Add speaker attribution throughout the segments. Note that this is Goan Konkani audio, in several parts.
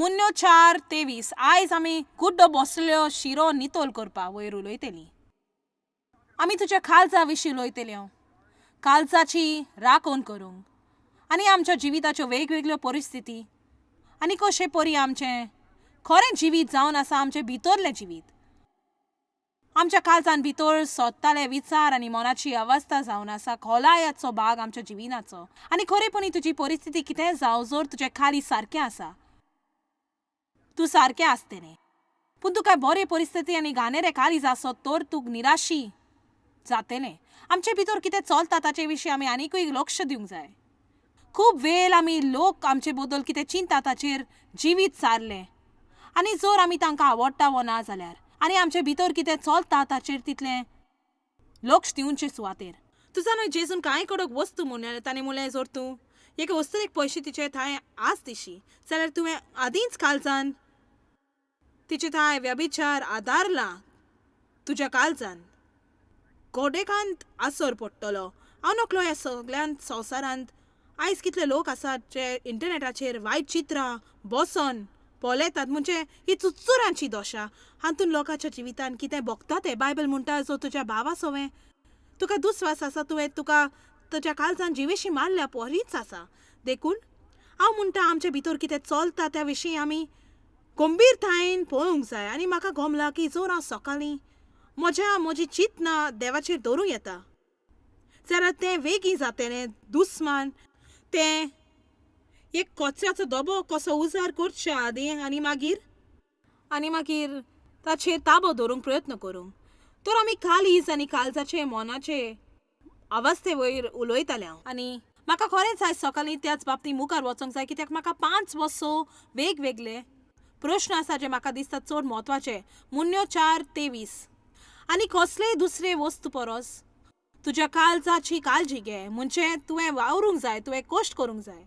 Speaker 1: मुन्न्यो 4:23. आयज आमी गुड्डो बसल्यो शिरो नितोल करपा वयर उलयतलीं. आमी तुज्या काळजा विशीं उलयतले, काळजाची राखण करूंक आनी आमच्या जिविताच्यो वेगवेगळ्यो परिस्थिती आनी कशें परी आमचें खरें जिवीत जावन आसा आमचें भितरलें जिवीत. आमच्या काळजान भितर सोदताले विचार आनी मनाची अवस्था जावन आसा खोलायाचो भाग आमच्या जिविताचो. आनी खरेपणी तुजी परिस्थिती कितें जावं, जर तुजें खाली सारकें आसा, तूं सारकें आसतलें. पूण तुका बरे परिस्थिती आनी घाणेरे काळीज आसत तर तूं निराशी जातलें. आमचे भितर कितें चलता ताचे विशीं आमी आनीकूय लक्ष दिवंक जाय. खूब वेळ आमी लोक आमचे बद्दल कितें चिंता ताचेर जिवीत सारलें आनी जर आमी तांकां आवडटा वो ना जाल्यार आनी आमचे भितर कितें चलता ताचेर तितलें लक्ष दिवचे सुवातेर. तुजा न्हय जेजून कांय कडक वस्तू म्हणलें. ताणें म्हणलें, जर तूं एके वस्तूक पयशे तिचे थांय आस दिशी जाल्यार तुवें आदींच काळजान तिचे थांय व्यभिचार आदारला. तुज्या काळजान गोडेकांत आसर पडटलो. हांव नकलो ह्या सगळ्यांत संवसारांत आयज कितले लोक आसात जे इंटरनॅटाचेर वायट चित्रां बसोन पळयतात. म्हणजे ही चुच्चुरांची दशा. हातून लोकांच्या जिवितान कितें भोगता तें. बायबल म्हणटा, जो तुज्या भावा सोवें तुका दुस्वास आसा, तुवें तुका तुज्या काळजान जिवेशी मारल्या पोरीच आसा. देखून हांव म्हणटा, आमचे भितर कितें चलता त्या विशीं आमी गंभीरतायेन पळोवंक जाय. आनी म्हाका गमलां की जर हांव सकाळीं म्हजी चिंतना देवाचेर दवरूं येता जाल्यार तें वेगीं जातलें. दुस्मान तें एक कचऱ्याचो दबो कसो उजार करचे आदीं आनी मागीर ताचेर ताबो दवरूंक प्रयत्न करूंक. तर आमी काळीज आनी काळजाचे मनाचे अवस्थे वयर उलयताले हांव. आनी म्हाका खरेंच आयज सकाळीं त्याच बाबतींत मुखार वचोंक जाय, कित्याक म्हाका पांच वो स वेगवेगळे प्रश्न आसा जे म्हाका दिसता चड म्हत्वाचे. मुन्न्यो 4:23. आनी कसलेय दुसरे वस्तू परस तुज्या काळजाची काळजी घे. म्हणजे तुवें वावरूंक जाय, तुवें कश्ट करूंक जाय.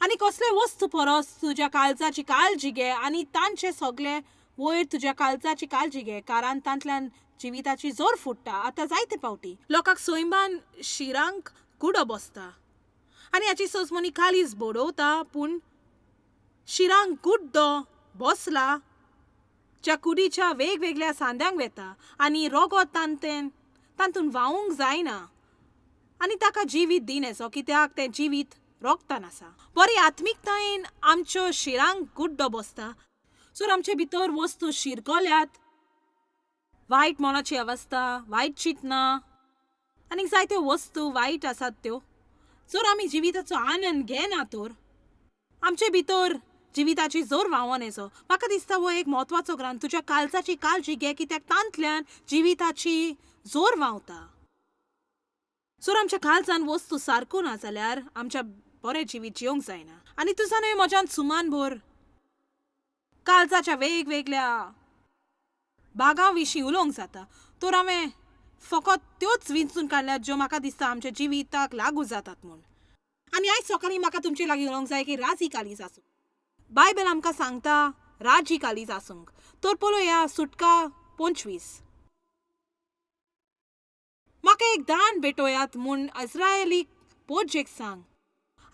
Speaker 1: आनी कसले वस्तू परस तुज्या काळजाची काळजी घे आनी तांचे सगळे वयर तुज्या काळजाची काळजी घे, कारण तांतल्यान जिविताची जोर फुट्टा. आतां जायते फावटी लोकांक सैमान शिरांक कुडो बसता आनी हाची सजमणी काळीज बडोवता. पूण शिरांक गुड्डो बसला ज्या कुडीच्या वेगवेगळ्या सांद्यांक वेता आनी रोगोत तांतेन तातूंत व्हांवूंक जायना आनी ताका जिवीत दिनेचो, कित्याक तें जिवीत रोगतान आसा. बरी आत्मिकतायेन आमच्यो शिरांक गुड्डो बसता. जर आमचे भितर वस्तू शिरकल्यात, वायट मनाची अवस्था, वायट चिंतना आनी जायत्यो वस्तू वायट आसात त्यो, जर आमी जिविताचो आनंद घेना तर आमचे भितर जिविताची जोर व्हांवोन येचो. म्हाका दिसता हो एक म्हत्वाचो ग्रंथ. तुज्या काळजाची काळजी घे, कित्याक तांतल्यान जिविताची जोर व्हांवता. जर आमच्या काळजान वस्तू सारको ना जाल्यार आमच्या बरें जिवीत जिवंक जायना. आनी तुजा न्हय म्हज्यान सुमान भर काळजाच्या वेगवेगळ्या भागां विशीं उलोवंक जाता, तर हांवें फकत त्योच विंचून काडल्यात ज्यो म्हाका दिसता आमच्या जिविताक लागू जातात म्हूण. आनी आयज सकाळीं म्हाका तुमचे लागीं उलोवंक जाय की राजी काळीज आसूं. बायबल आमकां सांगता राजी काळीज आसूंक. तर पळोवया सुटका 25. म्हाका एक दान भेटोयात म्हूण इस्रायली पोटजेक सांग.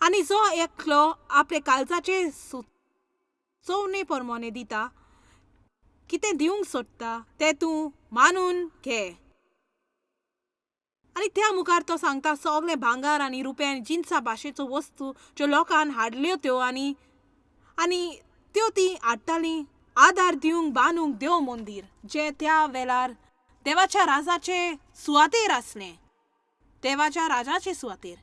Speaker 1: आनी जो एकलो आपले काळजाचे सुचोवणे प्रमाणे दिता, कितें दिवंक सोदता तें तूं मानून घे. आनी त्या मुखार तो सांगता, सगळें भांगर आनी रुपें आनी जिन्सा भाशेच्यो वस्तू ज्यो लोकान हाडल्यो त्यो आनी त्यो ती हाडटालीं आदार दिवंक बांदूंक देव मंदीर, जें त्या वेळार देवाच्या राजाचे सुवातेर आसलें, देवाच्या राजाचे सुवातेर.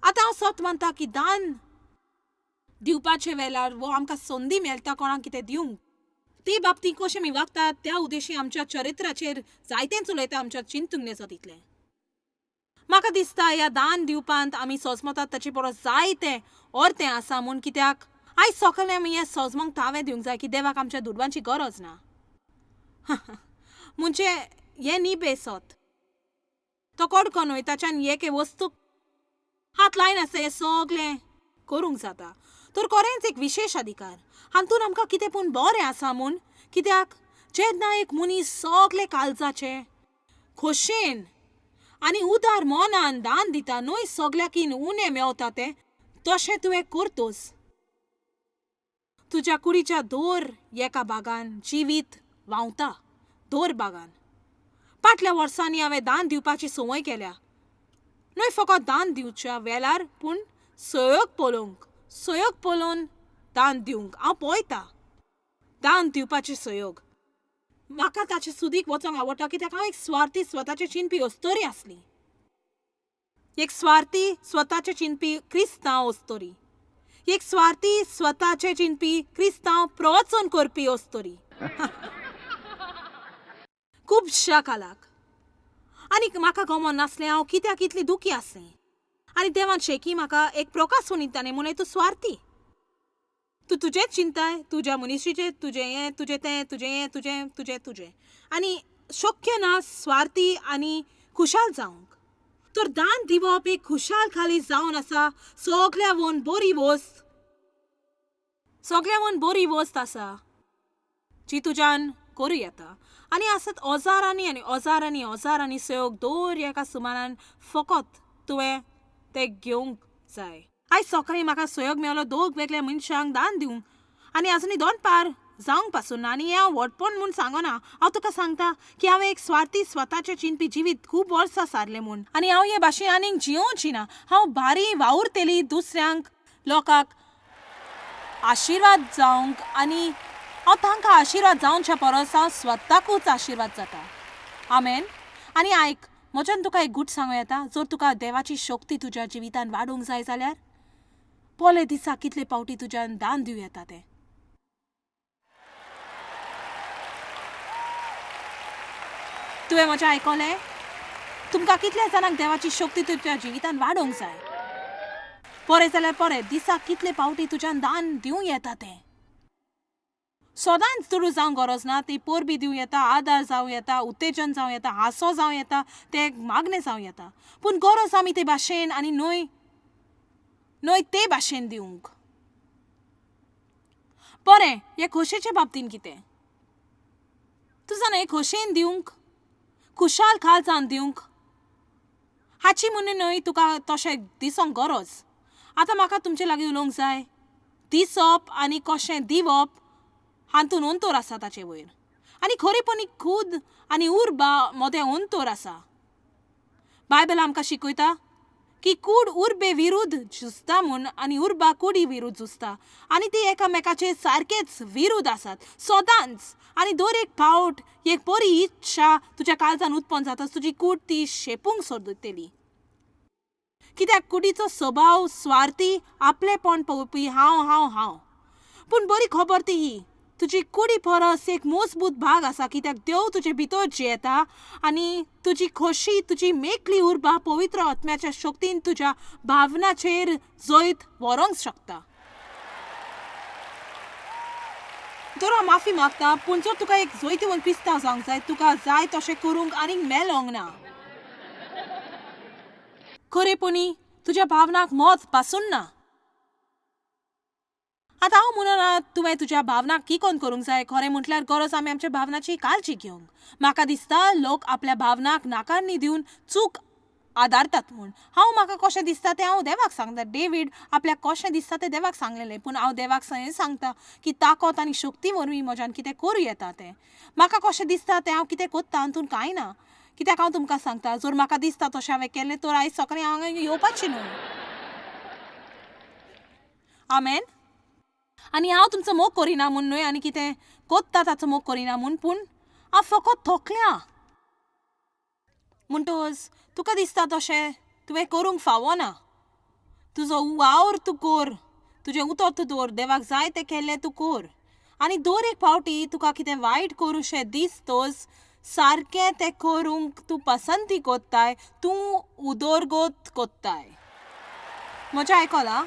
Speaker 1: आतां हांव सत मानता की दान दिवपाचे वेळार वो आमकां संदी मेळटा कोणाक कितें दिवंक, ते बाबतींत कशें आमी वागतात त्या उद्देशी आमच्या चरित्राचेर जायतेंच उलयता आमच्या चिंतूंक नेजो तितलें. म्हाका दिसता ह्या दान दिवपांत आमी सोजमतात ताचे परस जायतें अर्तें आसा म्हूण, कित्याक आयज सकाळीं आमी हें सोजमोंक तावें दिवंक जाय की देवाक आमच्या दुडवांची गरज ना. म्हणजे हें न्ही बेसत. तो कडको न्हय, ताच्यान एके वस्तूक हात लायनासतना हें सगळें करूंक जाता. तर खरेंच एक विशेश अधिकार. हातून आमकां कितें पूण बरें आसा म्हूण, कित्याक जेन्ना एक मनीस सगळे काळजाचे खोशेन आनी उदार मनान दान दिता न्हय, सगळ्याकीन उणें मेवता तें तशें तुवें करतोच. तुज्या कुडीच्या दर एका भागान जिवीत व्हांवता, दर भागान. फाटल्या वर्सांनी हांवें दान दिवपाची संवय केल्या, न्हय फकत दान दिवच्या वेळार पूण सहयोग पळोवंक, सहयोग पळोवन दान दिवंक हांव पळयता. दान दिवपाचे सहयोग म्हाका ताचे सुदीक वचोंक आवडटा, कित्याक हांव एक स्वार्थी स्वताचे चिंतपी अस्तोरी आसली, एक स्वार्थी स्वताचे चिंतपी क्रिस्तांव अस्तोरी, एक स्वार्थी स्वताचे चिंतपी क्रिस्तांव प्रवचन करपी अस्तोरी खुबश्या कालाक. आनी म्हाका गमोन नासलें हांव कित्याक इतली दुखी आसलें. आनी देवान शेकी म्हाका एक प्रकाश सुनीत ताणें म्हणलें, तूं स्वार्थी, तूं तुजेंच चिंताय, तुज्या मनीशीचें, तुजें हें, तुजें तें, तुजें हें, तुजें तुजें तुजें. आनी शक्य ना स्वार्थी आनी खुशाल जावंक. तर दान दिवप एक खुशाल खाली जावन आसा, सगल्या वोन बरी वस्त, सगल्या वोन बरी वस्त आसा जी तुज्यान करूं येता. आनी आसत हजारांनी आनी हजारांनी हजारांनी सहयोग दर एका सुमारान, फकत तुवें ते घेवंक जाय. आयज सकाळीं म्हाका सहयोग मेळ्ळो दोग वेगळ्या मनशांक दान दिवंक, आनी आजुनूय दोन पार जावंक पासून ना. आनी हें हांव व्हडपण म्हूण सांगना, हांव तुका सांगता की हांवें एक स्वार्थी स्वताचें चिंतपी जिवीत खूब वर्सां सारलें म्हूण, आनी हांव हे भाशेन आनीक जियोवची ना. हांव भारी वावुरतली दुसऱ्यांक, लोकांक आशिर्वाद जावंक, आनी हांव तांकां आशिर्वाद जावच्या परस हांव स्वताकूच आशिर्वाद जाता. आमेन. आनी आयक, म्हज्यान तुका एक गूट सांगूं येता, जर तुका देवाची शक्ती तुज्या जिवितान वाडोवंक जाय जाल्यार पळय दिसाक कितले फावटी तुज्यान दान दिवं येता तें. तुवें म्हजें आयकलें? तुमकां कितल्या जाणांक देवाची शक्ती तुज्या जिवितान वाडोवंक जाय? पळय जाल्यार पळय दिसाक कितले फावटी तुज्यान दान दिवं येता तें. सदांच दुडू जावंक गरज ना, ती परबी दिवं येता, आदार जावं येता, उत्तेजन जावं येता, हांसो जावं येता, तें मागणें जावं येता. पूण गरज आमी ते भाशेन आनी न्हय न्हय ते भाशेन दिवंक. बरें, हे खोशेचे बाबतीन कितें? तूं जाणा, हे खोशेन दिवंक, खुशाल काळजान दिवंक हाची म्हूण न्हय तुका तशें दिसोंक गरज. आतां म्हाका तुमचे लागीं उलोवंक जाय, दिसप आनी कशें दिवप हातूंत अंतर आसा ताचे वयर. आनी खरेपणी खूद आनी उर्बा मदें अंतर आसा. बायबल आमकां शिकयता की कूड उर्बे विरुद्ध झुजता म्हूण, आनी उर्बा कुडी विरुद्ध झुजता, आनी ती एकामेकाचे सारकेच विरुद्ध आसात सदांच. आनी दर एक फावट एक बरी इच्छा तुज्या काळजान उत्पन्न जाता, तुजी कूड ती शेपूंक सोदतली. कित्याक कुडीचो स्वभाव स्वार्थी, आपलेपण पळोवपी, हांव हांव हांव. पूण बरी खबर ती ही, तुजी कुडी परस एक मजबूत भाग आसा, कित्याक देव तुजे भितर जियेता आनी तुजी खोशी, तुजी मेकळी उर्बा पवित्र आत्म्याच्या शक्तीन तुज्या भावनाचेर जैत व्हरोंक शकता. तर हांव माफी मागता, पूण जर तुका एक जैतिवंत क्रिस्तांव जावंक जाय, तुका जाय तशें करूंक आनीक मेलोंक ना. खरेपणी तुज्या भावनाक मत पासून ना. आतां हांव म्हणना तुवें तुज्या भावनाक किकोन करूंक जाय. खरें म्हटल्यार गरज आमी आमच्या भावनाची काळजी घेवंक. म्हाका दिसता लोक आपल्या भावनाक नाकारणी दिवन चूक आदारतात म्हूण. हांव म्हाका कशें दिसता तें हांव देवाक सांगता. डेवीड आपल्याक कशें दिसता तें देवाक सांगलेलें, पूण हांव देवाक सांगता की ताकद आनी शक्ती वरवीं म्हज्यान कितें करूं येता तें. म्हाका कशें दिसता तें हांव कितें कोत्ता हातूंत कांय ना, कित्याक हांव तुमकां सांगता, जर म्हाका दिसता तशें हांवें केलें तर आयज सकाळीं हांव हांगा येवपाचें न्हय. आमेन. आनी हांव तुमचो मोग करिना म्हूण न्हय, आनी कितें कोत्ता ताचो मोग करिना म्हूण, पूण हांव फकत थकल्या. म्हणटकच तुका दिसता तशें तुवें करूंक फावना. तुजो वावर तूं कर, तुजें उतर तूं दवर, देवाक जाय तें केल्लें तूं कर. आनी दर एक फावटी तुका कितें वायट करूंशें दिसतच सारकें तें करूंक तूं पसंती कोत्ताय, तूं उदरगत कोत्ताय. म्हजें आयकलां?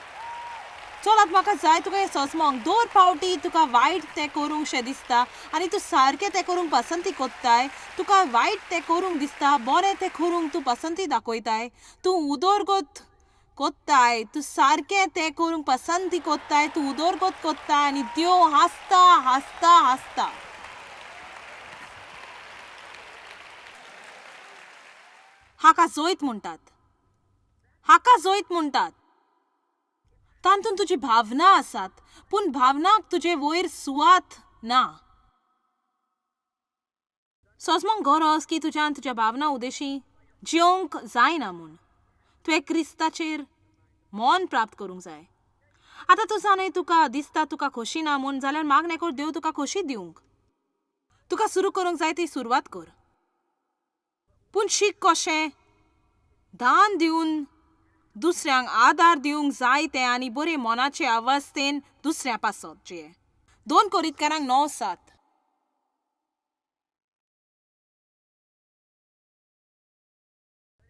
Speaker 1: चल आतां म्हाका जाय तुका हें सजमोंक. दर फावटी तुका वायट तें करूंक शें दिसता आनी तूं सारकें तें करूंक पसंती कोत्ताय, तुका वायट तें करूंक दिसता, बरें तें करूंक तूं पसंती दाखयताय, तूं उदरगत कोत्ताय, तूं सारकें तें करूंक पसंती कोत्ताय, तूं उदरगत कोत्ताय. आनी देव हांसता हांसता हांसता. हाका जैत म्हणटात, हाका जैत म्हणटात. तातूंत तुजी भावना आसात, पूण भावनाक तुजे वयर सुवात ना. सोजमोंक गरज की तुज्यान तुज्या भावना उदेशी जियोंक जायना म्हूण तुवें क्रिस्ताचेर मन प्राप्त करूंक जाय. आतां तूं जाणय तुका दिसता तुका खोशी ना म्हूण, जाल्यार मागणें कर देव तुका खोशी दिवंक. तुका सुरू करूंक जाय ती सुरवात कर, पूण शीक कशें दान दिवन दुसऱ्यांक आदार दिवंक जाय तें आनी बरे मनाचे अवस्थेन दुसऱ्या पासत जे 2 कोरिंतकारांक 9:7.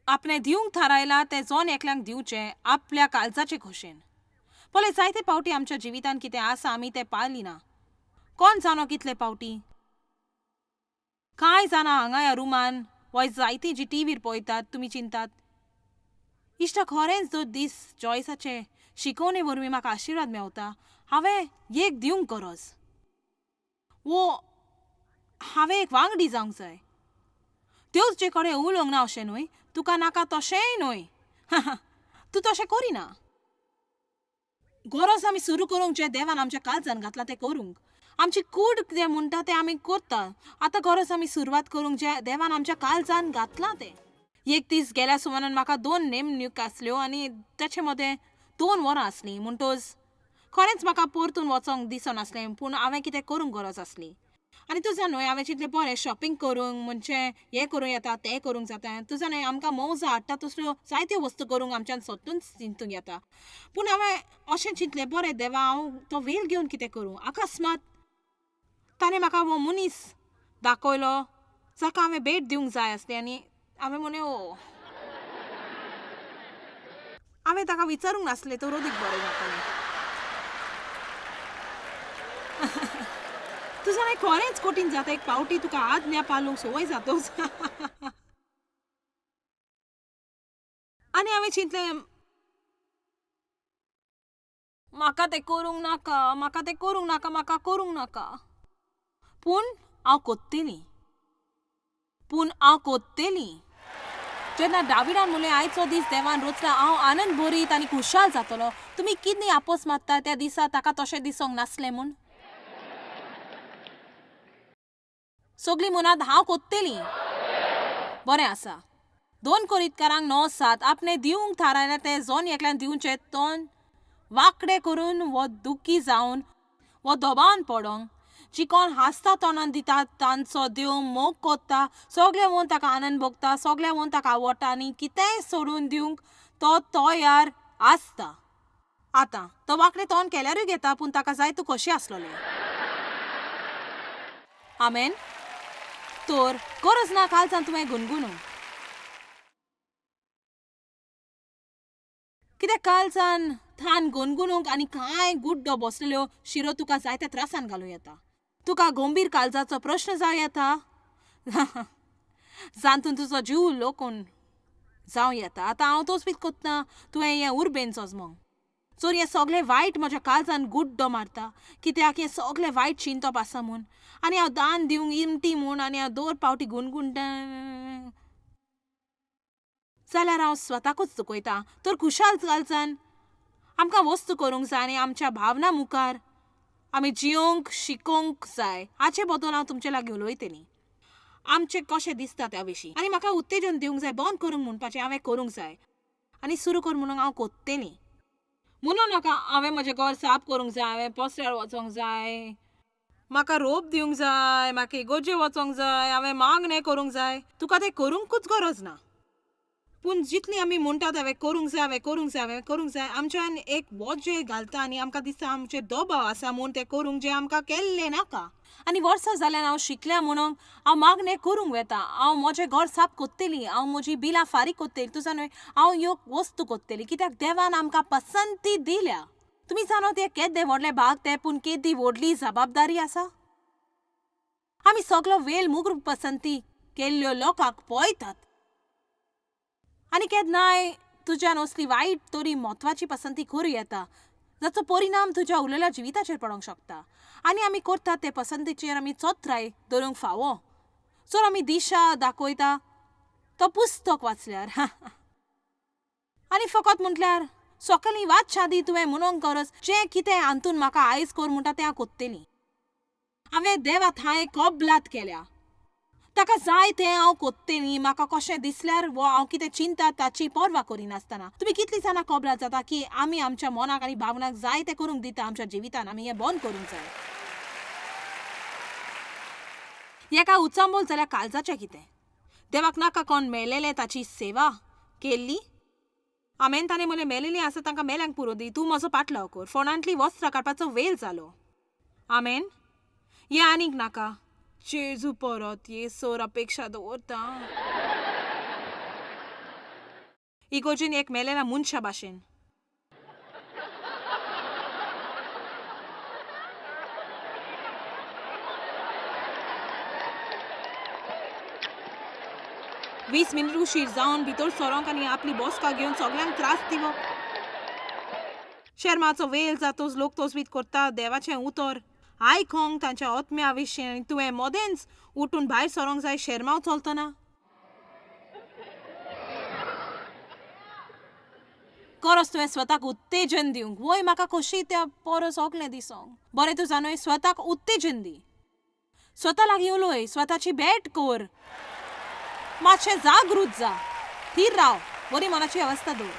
Speaker 1: आपणें दिवंक थारायलां तें जण एकल्यांक दिवचें आपल्या काळजाचे खोशेन. पळय, जायते पावटी आमच्या जिवितांत कितें आसा आमी तें पाळली ना. कोण जाणो कितले पावटी कांय जाणां हांगा ह्या रुमान वय जायतीं जी टीव्हीर पळयतात तुमी चिंतात, इश्टा खरेंच दर दीस जॉयसाचे शिकोवणे वरवीं म्हाका आशिर्वाद मेवता. हांवें एक दिवंक गरज वो हांवें एक वांगडी जावंक जाय. देव तुजे कडेन उलोवंक ना अशें न्हय, तुका नाका तशेंय न्हय, तूं तशें करिना. गरज आमी सुरू करूंक जें देवान आमच्या काळजान घातलां तें करूंक. आमची कूड जें म्हणटा तें आमी करता. आतां गरज आमी सुरवात करूंक जें देवान आमच्या काळजान घातलां तें. एक दीस गेल्या सुमारान म्हाका 2 नेमणूक आसल्यो आनी ताचे मदें 2 वरां आसलीं. म्हणटच खरेंच म्हाका परतून वचोंक दिसनासलें, पूण हांवें कितें करूंक गरज आसली. आनी तुजा न्हय हांवें चिंतलें बरें शॉपिंग करूंक म्हणजे हें करूं येता तें करूंक जाता. तुजा न्हय आमकां मौजा हाडटा तसल्यो जायत्यो वस्तू करूंक आमच्यान सोदून चिंतूंक येता. पूण हांवें अशें चिंतलें बरें देवा हांव तो वेळ घेवन कितें करूं. अकस्मात ताणें म्हाका हो मनीस दाखयलो जाका हांवें भेट दिवंक जाय आसली आनी हांवें म्हणलें ओ, हांवें ताका विचारूंक नासलें तर अदीक बरें जातालें. तुजा न्हय खरेंच कठीण जाता एक पावटी तुका आज्ञा पालूंक संवय जातोच. आनी हांवें चिंतलें म्हाका तें करूंक नाका, म्हाका तें करूंक नाका, म्हाका करूंक नाका, पूण हांव कोत्तेली, पूण हांव कोत्तेली. जेन्ना दाविडान म्हणलें आयचो दीस देवान रचला, हांव आनंद भरीत आनी खुशाल जातलो. तुमी कितली आपस मारता त्या दिसा ताका तशें दिसोंक नासलें म्हूण. सगळीं म्हणात हांव कोत्तेली. बरें आसा. 2 कोरिंतकारांक 9:7 आपणें दिवंक थारायलें तें जण एकल्यान दिवचें तोंड वांकडें करून वो दुखी जावन वो दबावन पडोंक. जी कोण हांसता तोंडान दिता तांचो देव मोग कोत्ता. सगळें वोन ताका आनंद भोगता, सगळें वोन ताका आवडटा आनी कितेंय सोडून दिवंक तो तयार आसता. आतां तो वांकडें तोंड केल्यारूय घेता, पूण ताका जाय तूं कशें आसलोलें. आमेन. तर गरज ना कालच्यान तुवें गुणगुणू. कित्याक कालच्यान थान गुणगुणूंक आनी कांय गुड्डो बसलेल्यो शिरो तुका जायत्या त्रासान घालूं येता. तुका गंभीर काळजाचो प्रश्न जावं येता जातून तुजो जीव लोकून जावं येता. आतां हांव तोच कोत्ता तुवें हें उर्बेन सोजमोंक. चोर हें सगळें वायट म्हज्या काळजान गुड्डो मारता, कित्याक हें सगळें वायट चिंतप आसा म्हूण आनी हांव दान दिवंक इमटी म्हूण आनी हांव दर पावटी गुणगुणटा जाल्यार हांव स्वताकूच चुकयता. तर खुशाल काळजान आमकां वस्तू करूंक जाय आनी आमच्या भावना मुखार आमी जियोंक शिकोवंक जाय. हाचे बद्दल हांव तुमचे लागीं उलयतली, आमचें कशें दिसता त्या विशीं. आनी म्हाका उत्तेजन दिवंक जाय बंद करूंक म्हणपाचें हांवें करूंक जाय आनी सुरू कर म्हणून हांव कोत्तेली. म्हणून नाका हांवें म्हजें घर साफ करूंक जाय, हांवें पसऱ्यार वचोंक जाय, म्हाका रोप दिवंक जाय, म्हाका इगोर्जे वचोंक जाय, हांवें मागणें करूंक जाय. तुका तें करूंकूच गरज ना. पूण जितली आमी म्हणटात हांवें करूंक जाय, हांवें करूंक जाय, हांवें करूंक जाय, आमच्यान एक वजें घालता आनी आमकां दिसता आमचेर दबाव आसा म्हूण तें करूंक जें आमकां केल्लें नाका. आनी वर्सां जाल्यान हांव शिकल्या म्हणून हांव मागणें करूंक वेता, हांव म्हजें घर साफ कोत्तेली, हांव म्हजी बिलां फारीक कोत्तेली, तुजा न्हय हांव ह्यो वस्तू कोत्तेली, कित्याक देवान आमकां पसंती दिल्या. तुमी जाणो तें केदें व्हडलें भाग तें, पूण केदी व्हडली जबाबदारी आसा. आमी सगलो वेळ मुग्र पसंती केल्ल्यो लोकांक पळयतात आनी केन्नाय तुज्यान असली वायट तरी म्हत्वाची पसंती करूं येता जाचो परिणाम तुज्या उरलेल्या जिविताचेर पडोंक शकता. आनी आमी करतात ते पसंतीचेर आमी चोत्राय धरूंक फावो. जर आमी दिशा दाखयता तो पुस्तक वाचल्यार आनी फकत म्हटल्यार सकाळीं वाचच्या आदीं तुवें म्हणूंक गरज जें कितें हातून म्हाका आयज कर म्हणटा तें हांव कोत्तली. हांवें देवा थांय कबलात केल्या, ताका जाय तें हांव कोत्तली. म्हाका कशें दिसल्यार वो हांव कितें चिंता ताची पर्वा करिनासतना. तुमी कितलीं जाणां कबलात जाता की आमी आमच्या मनाक आनी भावनाक जाय तें करूंक दिता आमच्या जिवितान? आमी हें बंद करूंक जाय. एका उचांबळ जाल्यार काळजाचें कितें? देवाक नाका कोण मेलेलें ताची सेवा केल्ली. आमेन. ताणें म्हणलें, मेलेलीं आसा तांकां मेल्यांक पुरो दी, तूं म्हजो पाटलाव कर. फोंडांतलीं वस्त्रां काडपाचो वेळ जालो. आमेन. हें आनीक नाका. जेजू परत ये सोर अपेक्षा दवरता. इगोर्जेन एक मेलेल्या मनशा भाशेन. 20 मिनीट उशीर जावन भितर सरोंक आनी आपली बसका घेवन सगल्यांक त्रास दिवप. शेर्माचो वेल जातोच लोक तोजवीत करता देवाचें उतर आयकोंक तांच्या आत्म्या विशीं, आनी तुवें मदेंच उठून भायर सरोंक जाय शेर्मांव चलतना. गरज तुवें स्वताक उत्तेजन दिवंक. वय म्हाका खोशी त्या पोरो सगलें दिसोंक बरें. तूं जाणूय, स्वताक उत्तेजन दी, स्वता लागीं उलय, स्वताची भेट कर, मातशें जागृत जा, थीर राव, बरी मनाची अवस्था दवर.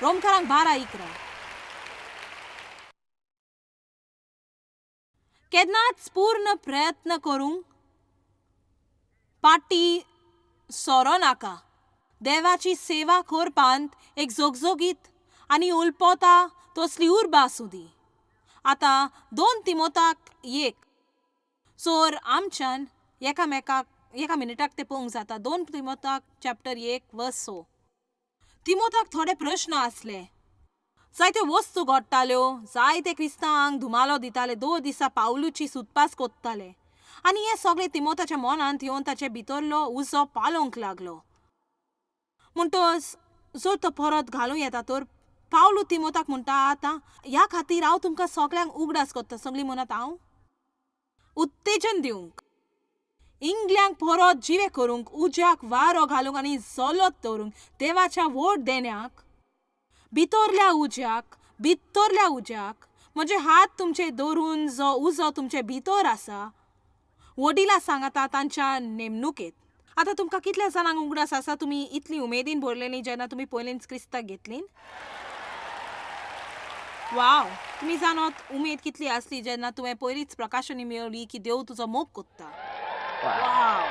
Speaker 1: रोमकारांक 12:11. केन्नाच पूर्ण प्रयत्न करूंक पाटी सोरो नाका. देवाची सेवा करपांत एक जोगजोगीत आनी उलपोता तसली उर्बा आसूं दी. आतां 2 तिमोताक 1. सोर आमच्यान एकामेकाक एका मिनिटाक तें पळोवंक जाता. 2 तिमोताक चॅप्टर 1 वर्स 6. तिमोताक थोडे प्रश्न आसले. जायत्यो वस्तू घडटाल्यो, जायते क्रिस्तांवांक धुमालो दिताले, 2 दिसा पावलूची सुतपास कोत्ताले आनी हें सगळें तिमोताच्या मनांत येवन ताचे भितरलो उजो पालोवंक लागलो. म्हणटच जर तो परत घालूं येता तर पावलू तिमोताक म्हणटा, आतां ह्या खातीर हांव तुमकां सगल्यांक उगडास करता. सगळीं म्हणत हांव उत्तेजन दिवंक, इंगल्यांक परत जिवे करूंक, उज्याक वारो घालूंक आनी जलोत दवरूंक, देवाच्या व्हड देण्याक, भितरल्या उज्याक, भितरल्या उज्याक म्हजे हात तुमचे दवरून जो उजो तुमचे भितर आसा वडिला सांगाता तांच्या नेमणुकेत. आतां तुमकां कितल्या जाणांक उगडास आसा तुमी इतली उमेदीन भरलेली जेन्ना तुमी पयलींच क्रिस्ताक घेतली? वाव, तुमी जाणत उमेद कितली आसली जेन्ना तुवें पयलींच प्रकाशनी मेळ्ळी की देव तुजो मोग कोत्ता. वाव,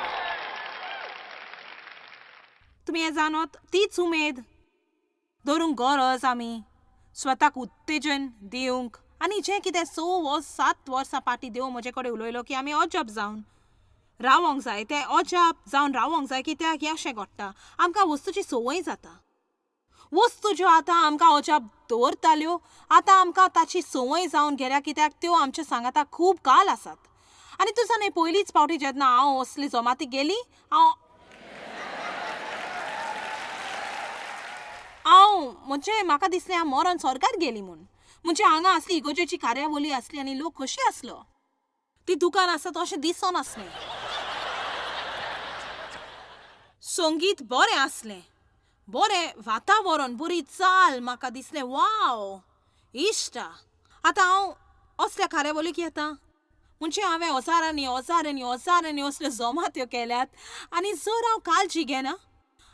Speaker 1: तुमी हें जाणत? तीच उमेद दवरूंक गरज आमी स्वताक उत्तेजन दिवंक. आनी जें कितें 6 वा 7 वर्सां फाटीं देव म्हजे कडेन उलयलो की आमी अजाप जावन रावोंक जाय, तें अजाप जावन रावोंक जाय. कित्याक हें अशें घडटा, आमकां वस्तूची संवय जाता. वस्तू ज्यो आतां आमकां अजाप दवरताल्यो आतां आमकां ताची संवय जावन गेल्या, कित्याक त्यो आमच्या सांगाता खूब काल आसात. आनी तूं जाणा, पयलीच फावटी जेन्ना हांव असली जमाती गेली, हांव म्हणजे म्हाका दिसलें हांव मरोन स्वर्गार गेली म्हूण. म्हणजे हांगा आसली इगोजेची कार्यावळी आसली आनी लोक खोशी आसलो. ती दुकान आसा तशें दिसोन आसलें, संगीत बरें आसलें, बरें वातावरण, बरी चाल. म्हाका दिसलें वाव इश्टा, आतां हांव असल्या कार्यावळीक येता. म्हणजे हांवें हजारांनी हजारांनी हजारांनी असल्यो जमात्यो केल्यात. आनी जर हांव काळजी घेना,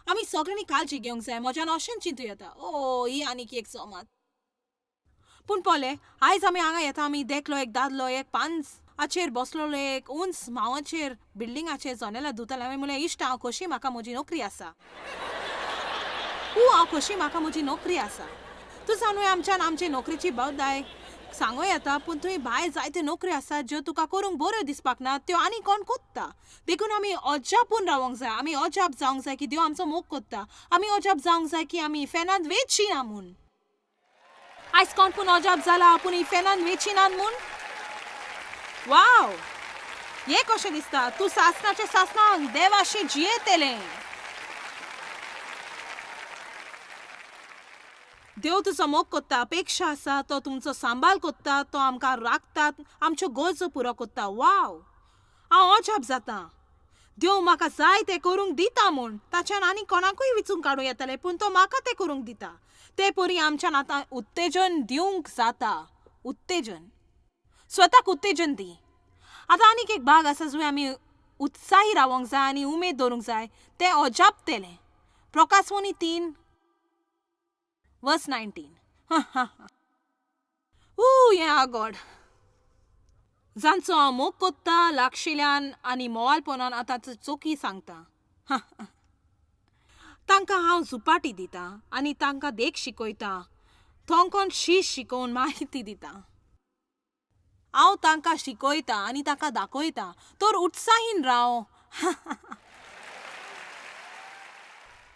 Speaker 1: आमी सगळ्यांनी काळजी घेवंक जाय. म्हज्यान अशें चिंतू येता, ओ ही आनीक एक जमात. पूण पळय, आयज आमी हांगा येता, आमी देखलो एक दादलो एक पांचाचेर बसलेलो, एक उंच मावाचेर बिल्डिंगाचेर जनेलां धुताले. हांवें म्हणलें, इश्ट हांव खोशी, म्हाका म्हजी नोकरी आसा. हांव खोशी, म्हाका म्हजी नोकरी आसा. तूं जाणूय आमच्यान आमचे नोकरेची बदाय सांगू येता, पूण थंय भायर जायत्यो नोकऱ्यो आसात ज्यो तुका करूंक बऱ्यो दिसपाक ना, त्यो आनी कोण कोत्ता. देखून आमी अजापून रावोंक जाय. आमी अजाप जावंक जाय की देव आमचो मोग कोत्ता. आमी अजाप जावंक जाय की आमी इफेर्नांत वेची ना म्हूण. आयज कोण पूण अजाप जाला आपूण इफेर्नांत वेची ना म्हूण? वाव, हें कशें दिसता? तूं सासणाचे सासणाक देवाशी जियेतलें. देव तुजो मोग कोत्ता, अपेक्षा आसा, तो तुमचो सांबाळ कोत्ता, तो आमकां राखता, आमच्यो गरजो पुरो कोत्ता. वाव, हांव अजाप जाता. देव म्हाका जाय तें करूंक दिता म्हूण. ताच्यान आनी कोणाकूय विचूंक काडूं येतालें, पूण तो म्हाका तें करूंक दिता. ते परी आमच्यान आतां उत्तेजन दिवंक जाता. उत्तेजन, स्वताक उत्तेजन दी. आतां आनीक एक भाग आसा जंय आमी उत्साही रावंक जाय आनी उमेद दवरूंक जाय, तें अजापतेलें. प्रकाशवणी 3 वर्स 19. ऊ हें आगोड जांचो हांव मोग कोत्ता लागशिल्यान आनी मोवालपणान आतां चोकी सांगता. तांकां हांव झुपाटी दितां आनी तांकां देख शिकयता, थोंकोन शीश शिकोवन माहिती दिता. हांव तांकां शिकयता आनी तांकां दाखयता. तर उत्साहीन राव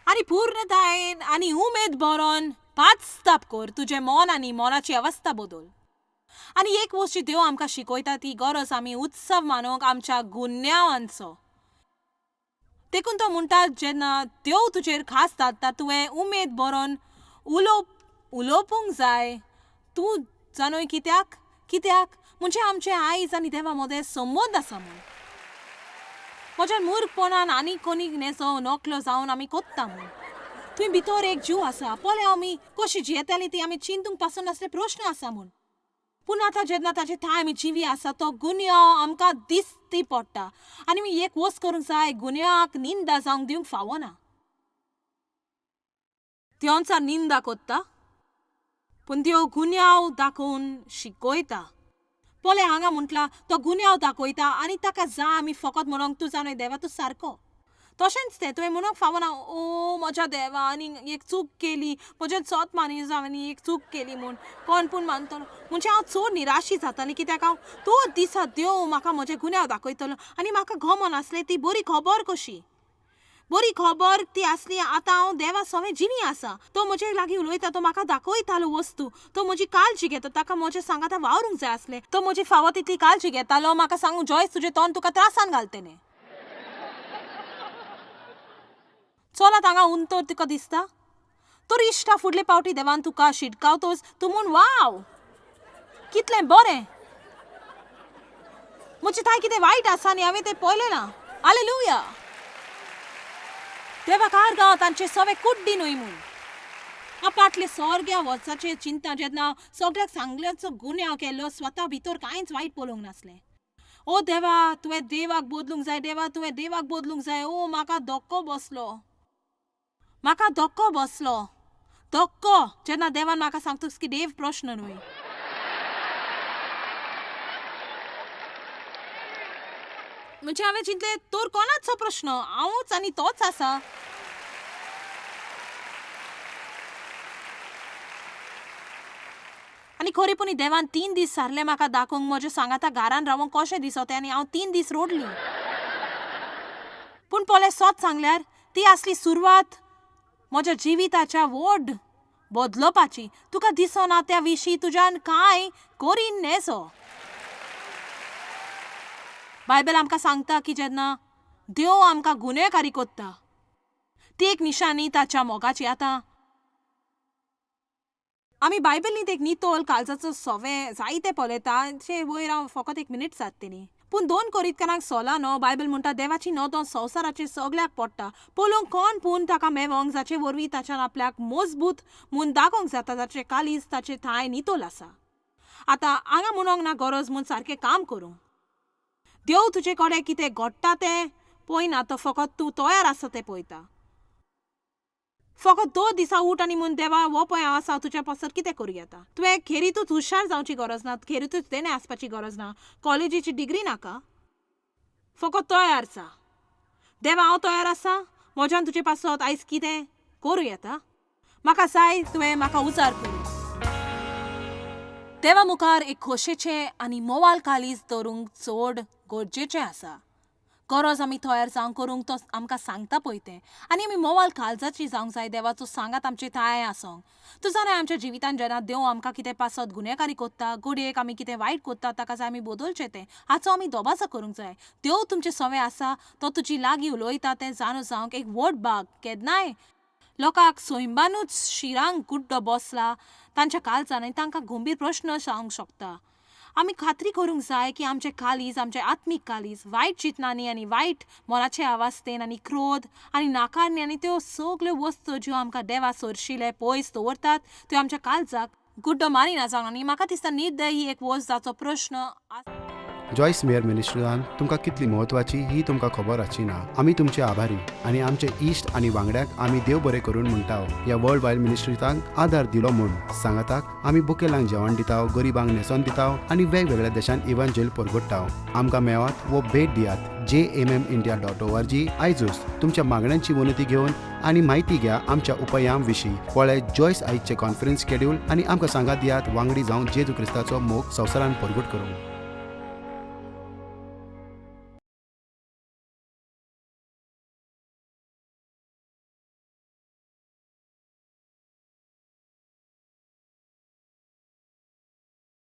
Speaker 1: आनी पूर्णतायेन आनी उमेद भरोन पाचताप कर. तुजें मन आनी मनाची अवस्था बदल. आनी एक वस्तू देव आमकां शिकयता ती गरज आमी उत्सव मानूंक आमच्या गुन्यांवांचो. देखून तो म्हणटा, जेन्ना देव तुजेर खास घालता तुवें उमेद भरोन उलोवपूंक जाय. तूं जाणूय कित्याक? कित्याक म्हणजे आमचे आयज आनी देवा मदें संबंद आसा म्हूण. म्हज्या मूर्खपणान आनी कोणीक नेसो नकलो जावन आमी कोत्ता म्हूण. थंय भितर एक जीव आसा. पळय आमी कशी जियेताली ती आमी चिंतूंक पासून नासले प्रश्न आसा म्हूण. पूण आतां जेन्ना ताचे थांय आमी जिवी आसा तो गुन्यांव आमकां दिसती पडटा. आनी आमी एक वस्त करूंक जाय, गुन्यांवाक निंदा जावंक दिवंक फावना. देवांचा निंदा कोत्ता पूण देव गुन्यांव दाखोवन शिकयता. पळय हांगा म्हटलां तो गुन्यांव दाखयता आनी ताका जाय आमी फकत म्हणोंक तूं जाणय देवा तूं सारको. तशेंच तें तुवें म्हणूंक फावना, ओ म्हज्या देवा आनी एक चूक केली, म्हज्यान सोत मानी जावन आनी एक चूक केली म्हूण कोण पूण मानतलो. म्हणजे हांव चड निराशी जातालें कित्याक हांव तो दिसा देव म्हाका म्हजे गुन्यांव दाखयतलो आनी म्हाका गमन आसलें ती बरी खबर कशी. बरी खबर ती आसली आतां हांव देवा सवें जिवी आसा. तो म्हजे लागीं उलयता, तो म्हाका दाखयतालो वस्तू, तो म्हजी काळजी घेता. ताका म्हजें सांगाता वावरूंक जाय आसलें. तो म्हजी फावो तितली काळजी घेतालो. म्हाका सांगू जॉयस तुजें तोंड तुका त्रासान घालतलें. चलात हांगा उंतर तुका दिसता तर इश्टा फुडले पावटी देवान तुका शिटकावतोच तूं म्हूण वाव कितलें बरें. म्हजें थांय कितें वायट आसा आनी हांवें तें पळयलें ना. हालेलुया. देवा कार गांव तांचे सवे कुड्डी न्हय म्हूण. हांव फाटले सोर्ग्या वर्साचेर चिंता जेन्ना सगळ्याक सांगल्याचो गुन्यांव केल्लो, स्वता भितर कांयच वायट पळोवंक नासलें. ओ देवा तुवें देवाक बदलूंक जाय, देवा तुवें देवाक बदलूंक जाय. ओ म्हाका धक्को बसलो, म्हाका धक्को बसलो, धक्को जेन्ना देवान म्हाका सांगतच की देव प्रश्न न्हय. म्हणजे हांवें चिंतलें तर कोणाचो प्रश्न, हांवूच आनी तोच आसा. आनी खरेपणी देवान 3 दीस सारले म्हाका दाखोवंक म्हज्या सांगाता घरान रावंक कशें दिसता आनी हांव 3 दीस रोडली. पूण पळय सत सांगल्यार ती आसली सुरवात म्हज्या जिविताच्या व्हड बदलपाची. तुका दिसना त्या विशीं तुज्यान कांय करीन नेसो. बायबल आमकां सांगता की जेन्ना देव आमकां गुन्हेकारी कोत्ता ती एक निशाणी ताच्या मोगाची. आतां आमी बायबलींत एक नितोल काळजाचो सवे जायते पळयता, ते वयर हांव फकत एक मिनीट सादतली. पूण 2 कोरिंतकारांक 16 न्हू बायबल म्हणटा देवाची नदर संवसाराचेर सगळ्याक पडटा, पळोवंक कोण पूण ताका मेवोंक जाचे वरवीं ताच्यान आपल्याक मजबूत म्हूण दाखोवंक जाता, ताचें काळीज ताचे थांय नितोल आसा. आतां हांगा म्हणोंक ना गरज म्हूण सारकें काम करूंक. देव तुजे कडेन कितें घडटा तें पळयना, तो फकत तूं तयार आसा तें पळयता. फकत 2 दिसा उठ आनी म्हूण देवा हो पळय हांव आसा तुज्या पासत कितें करूं येता. तुवें खेरीतूच हुशार जावची गरज ना, खेरीतूच देणें आसपाची गरज ना, कॉलेजीची डिग्री नाका, फकत तयार जा. देवा हांव तयार आसा, म्हज्यान तुजे पासत आयज कितें करूं येता, म्हाका जाय तुवें म्हाका उजार करूं. देवा मुखार एक खोशेचें आनी मोवाल काळीज दवरूंक चड गरजेचें आसा. गरज आमी तयार जावंक करूंक तो आमकां सांगता पळय तें. आनी आमी मोवाल काळजाची जावंक जाय देवाचो सांगात आमचे थांय आसोंक. तूं जाणाय आमच्या जिवितान जेन्ना देव आमकां कितें पासत गुन्यांवकारी कोत्ता, घडयेक आमी कितें वायट कोत्ता, ताका जाय आमी बदलचें तें, हाचो आमी दबाजो करूंक जाय. देव तुमचें सवें आसा, तो तुजी लागीं उलयता तें जाणू जावंक एक व्हड भाग. केन्नाय लोकांक सैमानूच शिरांक गुड्डो बसला तांच्या काळजान आनी तांकां गंभीर प्रश्न जावंक शकता. आमी खात्री करूंक जाय की आमचे कालीज, आमचे आत्मीक कालीज वायट चिंतनांनी आनी वायट मोनाचे अवस्थेन आनी क्रोध आनी नाकारणी आनी त्यो सगल्यो वस्तू ज्यो आमकां देवा सोरशिले पयस दवरतात त्यो आमच्या काळजाक गुड्डो मारिना जावन. आनी म्हाका दिसता निर्दय ही एक वस्त जाचो प्रश्न
Speaker 2: जॉयस मेयर मिनिस्ट्रीन तुमकां कितली म्हत्वाची ही तुमकां खबर आसची ना. आमी तुमचे आभारी आनी आमचे इश्ट आनी वांगड्यांक आमी देव बरें करून म्हणटा ह्या वर्ल्ड वायड मिनिस्ट्रीतांक आदार दिलो म्हूण. सांगाताक आमी बुकेलांक जेवण दिता, गरिबांक न्हेसोन दिता आनी वेगवेगळ्या देशांत इव्हांजेल परगट्टा. आमकां मेळात वो भेट दियात jmmindia.org आयजूच तुमच्या मागण्यांची विनंती घेवन आनी म्हायती घ्या आमच्या उपायां विशीं. पळय जॉयस आयजचे कॉन्फरन्स शेड्यूल आनी आमकां सांगात दियात वांगडी जावन जेजू क्रिस्ताचो मोग संवसारान परगट करूंक.